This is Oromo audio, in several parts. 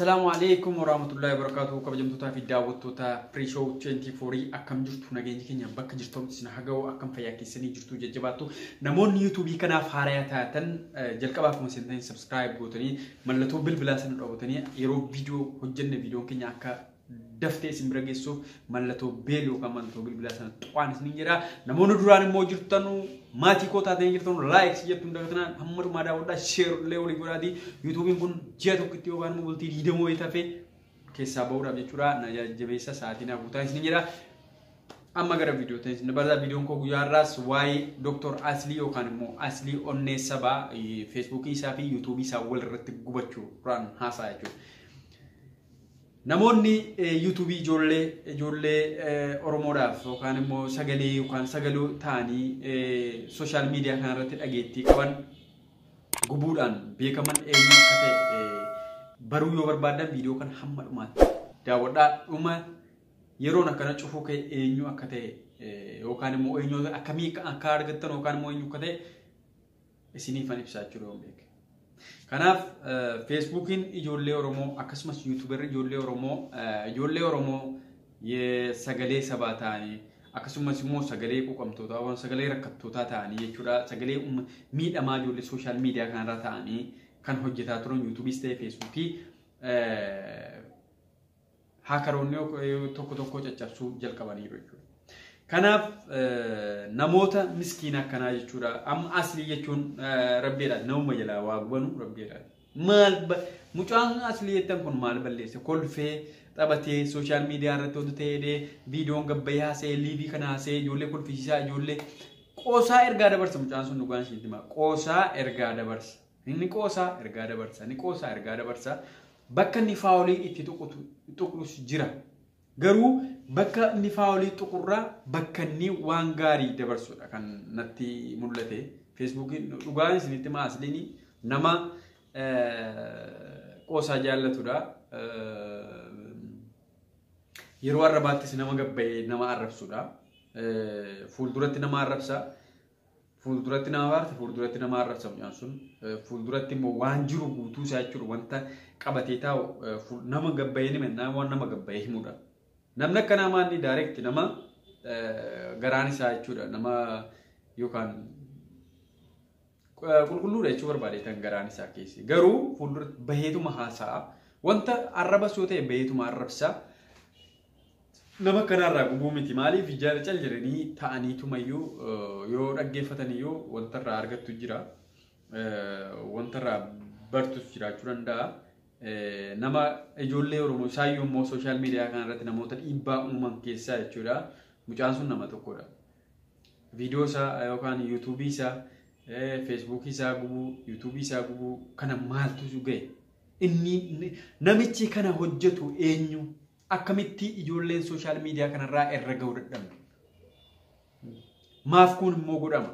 Assalaamu alaikum warahmatullahi wabarakatuh. Kabajamtootaa fi daawwattoota Pre-Show 24 akkam jirtu? Nageenyi keenya bakka jirtan isin haa ga'u. Akkam fayyaa keessanii jirtu? Jajjabaattu. Namoonni YouTubeii kanaaf haaraa taatan jalqabaa akkuma seentanii subscribe gootanii, mallattoo bilbilaa sana dhoowwatanii, yeroo viidiyoo hojjenne viidiyoon keenya akka daftee isin bira geessuuf mallattoo bell yookaan mallattoo bilbilaa sana tuqaan isiniin jedha. Namoonni duraan immoo jirtan, maatii koo taatanii jirtan, like jettuun dagatanaan hamma dhumaa daawwadhaa, share illee walii godhaatii. YouTubeiin kun ji'a tokkotti yookaan immoo bultii 20 wayii tafee keessaa bahuudhaaf jechuudha. Na jajjabeessa, sa'aatii naaf guutaa isiniin jedha. Amma gara viidiyoo ta'in isin dabarsa. Viidiyoon koo guyyaa har'aas waa'ee Dr. Aslii yookaan immoo Aslii Onnee Sabaa, Feesbuukii isaa fi YouTubeii isaa wal irratti gubachuudhaan haasa'a jechuudha. Namoonni YouTubeii ijoollee Oromoodhaaf yookaan immoo sagalee yookaan sagaloo ta'anii social media kanarratti dhageettii qaban gubuudhaan beekaman eenyu akka ta'e baruu yoo barbaadan, viidiyoo kana hamma dhumaatti daawwadhaa. Dhuma yeroon akkana cufuu ka'e eenyu akka ta'e yookaan immoo eenyu akkamii akka argattan yookaan immoo eenyu akka ta'e isiniifan ibsaa jechuudha yoon beeke. Kanaaf Feesbuukiin ijoollee Oromoo akkasumas YouTuberri ijoollee Oromoo sagalee sabaa ta'anii, akkasumas immoo sagalee quuqamtootaa, waan sagalee rakkattootaa ta'anii jechuudha. Sagalee miidhamaa ijoollee social media kanarra ta'anii kan hojjetaa turan, YouTubeiis ta'e Feesbuukii, hackeroonni tokko tokko caccabsuu jalqabaniiru jechuudha. Kanaaf namoota miskiina akkanaa jechuudha. Amma Aslii jechuun rabbiidha. Namuma jalaa waa gubanu rabbiidha. Maal mucaan Aslii jettan kun maal balleesse? Kolfee taphatee social media irratti wanta ta'ee viidiyoon gabbayee haasa'ee, liveii kana haasa'ee, ijoollee kolfisiisaa, ijoollee qoosaa ergaa dabarsa mucaan sun. Dhugaan isinitti hima. Qoosaa ergaa dabarsa. Inni qoosaa ergaa dabarsa. Inni qoosaa ergaa dabarsa. Bakka inni foulii itti tuqus jira. Garuu bakka inni foulii tuqurraa bakka inni waan gaarii dabarsudha kan natti mul'ate. Feesbuukiin dhugaan isinitti himaa, Asliin nama qoosaa jaallatudha. Yeroo arrabaattis nama gabbayee nama arrabsudha. Fuulduratti nama arrabsa. Fuulduratti nama baarta, fuulduratti nama arrabsa mucaan sun. Fuulduratti immoo waan jiru guutuu isaa jechuudha, wanta qabatee taa'u nama gabbayee nima waan nama gabbayee himudha. Namni akkanaa maanni direct nama garaan isaa jechuudha, nama yookaan qulqulluudha jechuu barbaade tan garaan isaa keessi. Garuu fuulduratti baheetuma haasa'a. Wanta arrabas yoo ta'e baheetuma arrabsa. Nama akkanaarraa gubuu miti. Maaliif cal jedhanii ta'aniitumayyuu yoo dhaggeeffataniyyuu wanta irraa argattu jira. Wanta irraa bartus jiraachuu danda'a. Nama ijoollee Oromoo isaayyuu immoo social media kanarratti namoota dhiibbaa uuman keessaa jechuudha. Mucaan sun nama tokkodha. Viidiyoo isaa yookaan YouTubeii isaa, Feesbuukii isaa gubuu, YouTubeii isaa gubuu kana maaltu ga'e? Inni namichi kana hojjetu eenyu? Akkamitti ijoolleen social media kanarraa irra ga'uu dadhabne? Maaf kun immoo godhama?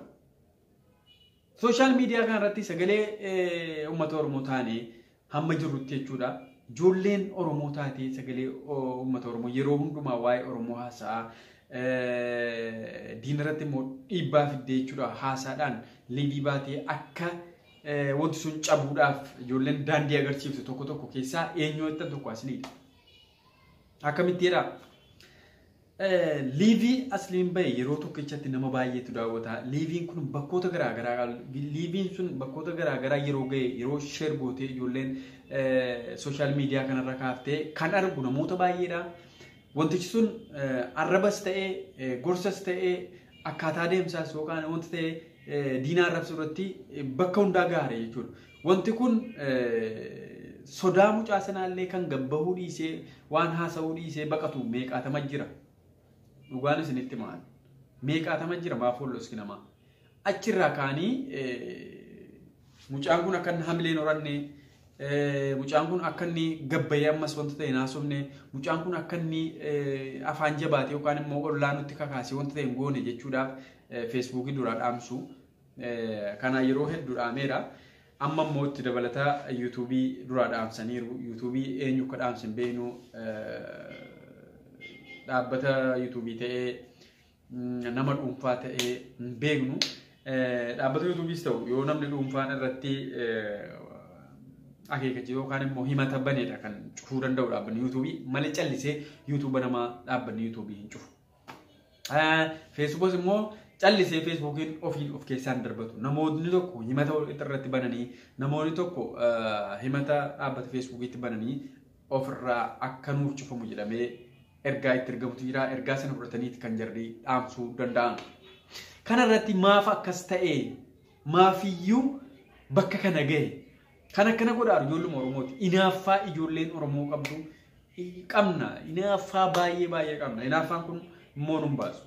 Social media kanarratti sagalee uummata Oromoo taanee hamma jirrutti jechuudha. Ijoolleen Oromoo taatee sagalee uummata Oromoo yeroo hundumaa waa'ee Oromoo haasa'aa, diina irratti immoo dhiibbaa fiddee jechuudha, haasaadhaan liveii baatee akka wanti sun cabuudhaaf ijoolleen daandii agarsiiftu tokko tokko keessaa eenyu jettan, tokko Asliidha. Akkamitti jedhaa? Liveii Asliin bahe yeroo tokkichatti nama baay'eetu daawwata. Liveiin kun bakkoota garaagaraa, liveiin sun bakkoota garaagaraa yeroo gahe, yeroo share gootee ijoolleen social media kanarra kaaftee kan argu namoota baay'eedha. Wantichi sun arrabas ta'ee, gorsas ta'ee, akkaataa deemsaas yookaan wanta ta'ee diinaa arrabsuu irratti bakka hundaa gaare jechuudha. Wanti kun sodaa mucaa sanaallee kan gabbahuu dhiisee, waan haasa'uu dhiisee baqatu meeqaatama jira. Dhugaan isinitti maal? Meeqaatama jira, maaf holloski namaa. Achirraa ka'anii mucaan kun akka inni hamileen horanne, mucaan kun akka inni gabbayee ammas wanta ta'e naasofne, mucaan kun akka inni afaan jabaate yookaan immoo ollaa nutti kakaasee wanta ta'e hin goone jechuudhaaf Feesbuukii duraa dhaamsu. Kana yeroo hedduu dhaameera. Amma immoo itti dabalataa YouTubeii duraa dhaamsaniiru. YouTubeii eenyu akka dhaamse hin beeknu, dhaabbata YouTubeii ta'ee, nama dhuunfaa ta'ee hin beeknu. Dhaabbata YouTubeiis ta'u yoo namni dhuunfaan irratti akeekkachiisa yookaan immoo himata baneedha kan cufuu danda'u dhaabbanni yuutuubii malee callisee yuutuuba namaa dhaabbanni yuutuubii hin cufu. Feesbuukas immoo callisee feesbuukiin ofiin of keessaan darbatu. Namoonni tokko himata irratti bananii, namoonni tokko himata dhaabbata feesbuukiitti bananii ofirraa akka nuuf cufamu jedhamee ergaa itti ergamutu jira. Ergaa sana fudhataniiti kan jarri dhaamsuu danda'an. Kana irratti maaf akkas ta'e, maafiyyuu bakka kana gahe? Kan akkana godhaa ijoolluma Oromooti. Inaaffaa ijoolleen Oromoo qabdu qabna. Inaaffaa baay'ee baay'ee qabna. Inaaffaan kun immoo nu baasu.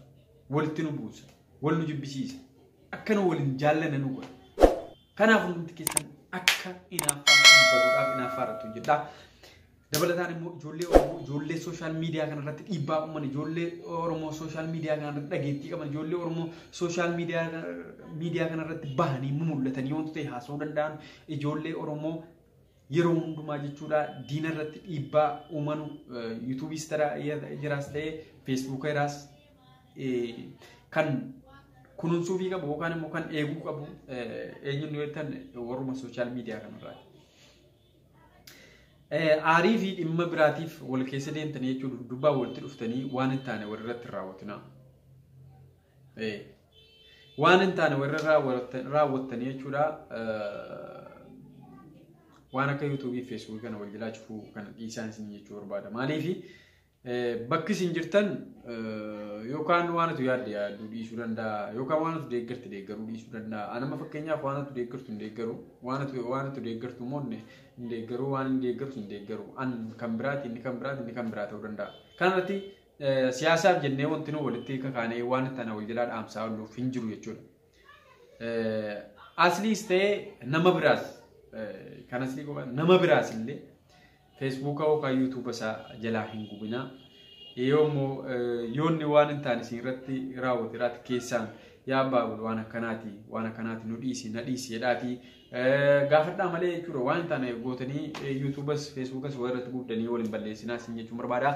Walitti nu buusa. Wal nu jibbisiisa. Akka nu waliin jaallanne nu godha. Kanaaf hundumti keessan akka inaaffaan kun baduudhaaf inaaffaa irratti hojjedhaa. Dabalataan immoo ijoollee Oromoo, ijoollee social media kanarratti dhiibbaa uuman, ijoollee Oromoo social media kanarratti dhageettii qaban, ijoollee Oromoo social media kanarratti bahanii mul'atanii wantoota ta'e haasa'uu danda'an, ijoollee Oromoo yeroo hundumaa jechuudha diina irratti dhiibbaa uumanu, yuutuubiis jiraas ta'e feesbuuka jiraas, kan kunuunsuufii qabu yookaan immoo kan eeguu qabu eenyuun yoo jettan warruma social media kanarraati. Aarii fi dhimma biraatiif wal keessa deemtanii jechuudha dubbaa walitti dhuftanii waan hin taane walirratti raawwatina. Waan hin taane walirra raawwattanii jechuudha waan akka yuutuubii fi feesbuukii kana wal jalaa cufuu kana dhiisaan isin jechuu barbaada. Maaliif bakki isin jirtan yookaan waan atu yaadde yaaduu dhiisuu danda'a, yookaan waan atu deeggarte deeggaruu dhiisuu danda'a. Anama fakkeenyaaf waan atu deeggartu hin deeggaru, waan atu deeggartu immoo hin deeggaru, waan hin deeggartu hin deeggaru. An kan biraati, inni kan biraati, inni kan biraa ta'uu danda'a. Kanarratti siyaasaaf jennee wanti nu walitti kakaanee waan tana wal jalaa dhaamsaa ooluuf hin jiru jechuudha. Asliis ta'ee nama biraas, kan aslii qofa nama biraas illee feesbuuka yookaan yuutuuba isaa jalaa hin gubinaa. Yoo immoo yoonni waan hin taane isin irratti raawwate irratti keessaan yaa abbaa waan akkanaati, waan akkanaati, nu dhiisi, na dhiisi jedhaati gaafadhaa malee jechuudha waan hin taane gootanii yuutuubas feesbuukas wal irratti gubdanii waliin balleessinaa isin jechuun barbaada.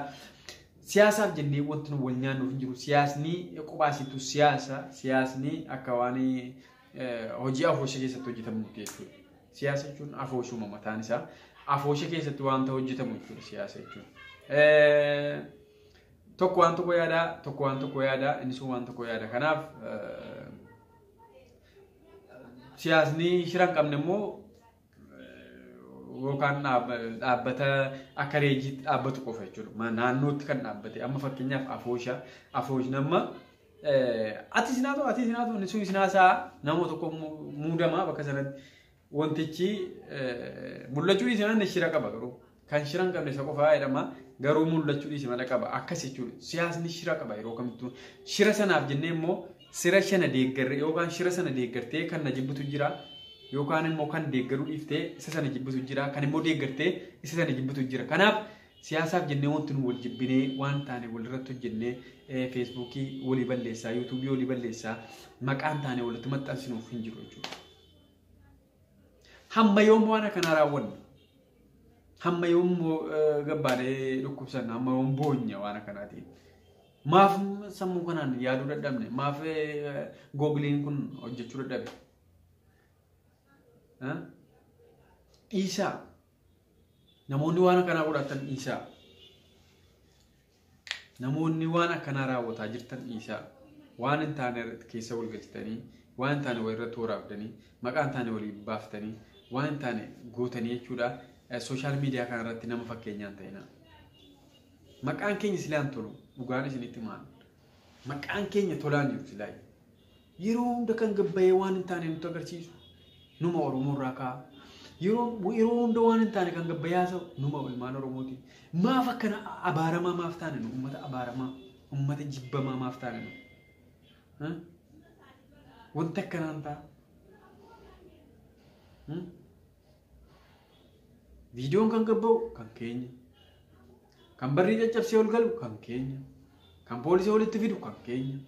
Siyaasaaf jennee wanti nu wal nyaannuuf hin jiru. Siyaasni kophaasitu siyaasa. Siyaasni akka waan hojii afoosha keessatti hojjetamuuti jechuudha. Siyaasa jechuun afooshuma mataan isaa. Afoosha keessatti wanta hojjetamu jechuudha siyaasa jechuun. Tokko waan tokko yaada, tokko waan tokko yaada, inni sun waan tokko yaada. Kanaaf siyaasni shira hin qabne immoo yookaan dhaabbata akka reejiitti dhaabbatu qofa jechuudha. Naannootti kan dhaabbate amma fakkeenyaaf afoosha. Afooshni amma ati sinaa ta'u, ati sinaa ta'u, inni sun sinaa isaa nama tokko muudamaa bakka sanatti wantichi mul'achuu dhiise malee shira qaba garuu. Kan shira hin qabne isa qofaa jedhama, garuu mul'achuu dhiise malee qaba akkas jechuudha. Siyaasni shira qaba yeroo kamittuu. Shira sanaaf jennee immoo sira shana deeggarre yookaan shira sana deeggartee kan na jibbitu jira, yookaan immoo kan deeggaruu dhiiftee isa sana jibbitu jira, kan immoo deeggartee isa sana jibbitu jira. Kanaaf siyaasaaf jennee wanti nu wal jibbinee waan taane walirratti hojjennee feesbuukii walii balleessaa, yuutuubii walii balleessaa, maqaan taane walitti maxxansinuuf hin jiru jechuudha. Hamma yoom waan akkanaa raawwanna? Hamma yoom gabbaadhee dhukkubsanna? Hamma yoom boonya waan akkanaatiin? Maaf sammuu kanaan yaaduu dadhabne? Maaf googliin kun hojjechuu dadhabe? Dhiisaa. Namoonni waan akkanaa godhatan dhiisaa. Namoonni waan akkanaa raawwataa jirtan dhiisaa. Waan hin taane keessa wal galchitanii, waan hin taane walirratti waraabdanii, maqaa hin taane walii baaftanii, waan hin taane gootanii jechuudha. Social media kanarratti nama fakkeenyaan ta'ina. Maqaan keenya silaan tolu, dhugaan isinitti maal? Maqaan keenya tolaan jiru silaa. Yeroo hunda kan gabbayee waan hin taane nutti agarsiisu numa Oromoo irraa ka'a. Yeroo hunda waan hin taane kan gabbayee haasa'u numa ilmaan Oromooti. Maaf akkana abaaramaa maaf taane nu, uummata abaaramaa, uummata jibbamaa maaf taane nu? Wanti akkanaan ta'a. Viidiyoon kan gabba'u kan keenya. Kan barrii caccabsee ol galu kan keenya. Kan poolisii walitti fidu kan keenya.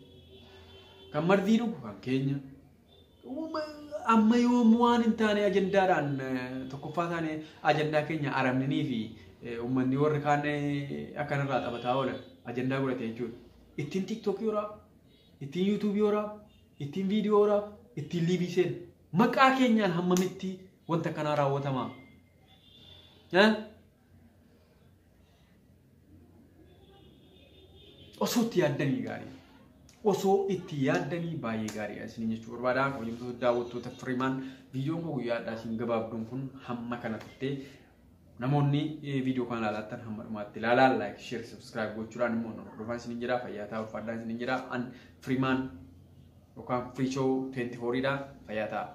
Kan marzii dhugu kan keenya. Amma yoom waan hin taane ajandaadhaan tokkoffaa taane ajandaa keenya aramninii fi uummanni warri kaan akkanarraa taphataa oolan ajandaa godhate jechuudha. Ittiin tiiktookii waraab, ittiin yuutuubii waraab, ittiin viidiyoo waraab, ittiin liivii seenu. Maqaa keenyaan hammamitti wanta kanaa raawwatamaa? Osoo itti yaaddanii gaarii. Osoo itti yaaddanii baay'ee gaariidha isiniin jechuu barbaada. Kabajamtoota daawwattoota Firimaan, viidiyoon koo guyyaa isin gabaabduun kun hamma kana turte. Namoonni viidiyoo kana ilaaltan hamma dhumaatti ilaalaa, like, share, subscribe gochuudhaan immoo nu hordofaa isiniin jira. Fayyaa ta'aa, ulfaadhaa isiniin jira. An Firimaan yookaan Free Show 24 dha. Fayyaa ta'aa.